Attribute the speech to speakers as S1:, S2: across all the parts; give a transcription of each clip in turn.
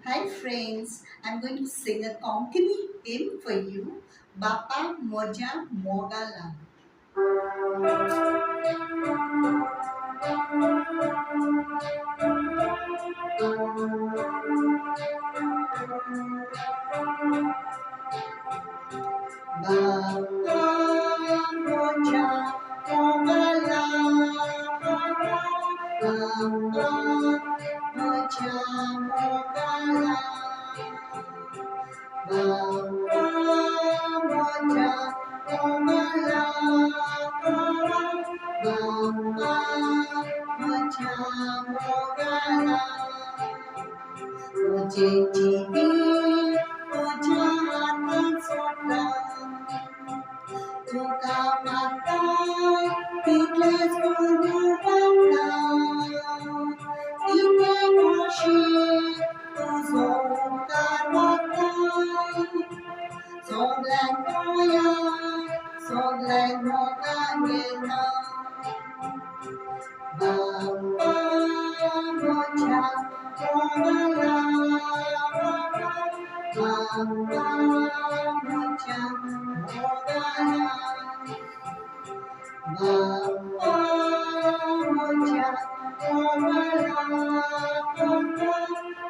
S1: Hi friends, I'm going to sing a Konkani hymn for you, Bapa Moja Mogala. Bapa Moja Mogala, Bapa Moja Mogala, Bapa Moja Mogala, Bapa Moja Mogala. तुझे जिवीत तुझ्या हातात सोडला, तुका मागताय तितलेंच गुण पावता, तितले खोशी तुजो उपकार मागताय, सगल्यांक गोंया सगल्यांक मोगान घेता. बापा म्हज्या मोगाला, बापा म्हज्या मोगाला, बापा म्हज्या मोगाला,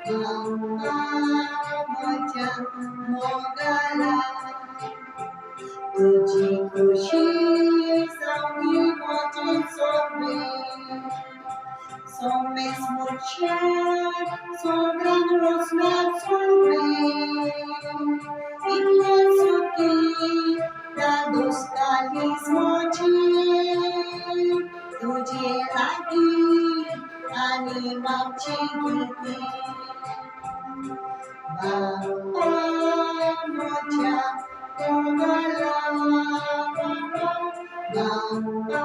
S1: बापा म्हज्या मोगाला. तुजी खुशी सामकी म्हजी सोबी, सोमेस मुखार सगळ्यांक रोसण्याक सोबी, इतलें सुखी धादोसकालीच म्हजी, तुजे लागीं आनी मागची गिती. बापा म्हज्या मोगाला, बापा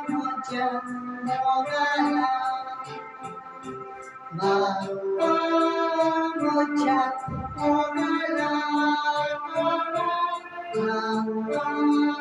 S1: म्हज्या मोगाला, बापा म्हज्या मोगाला, बापा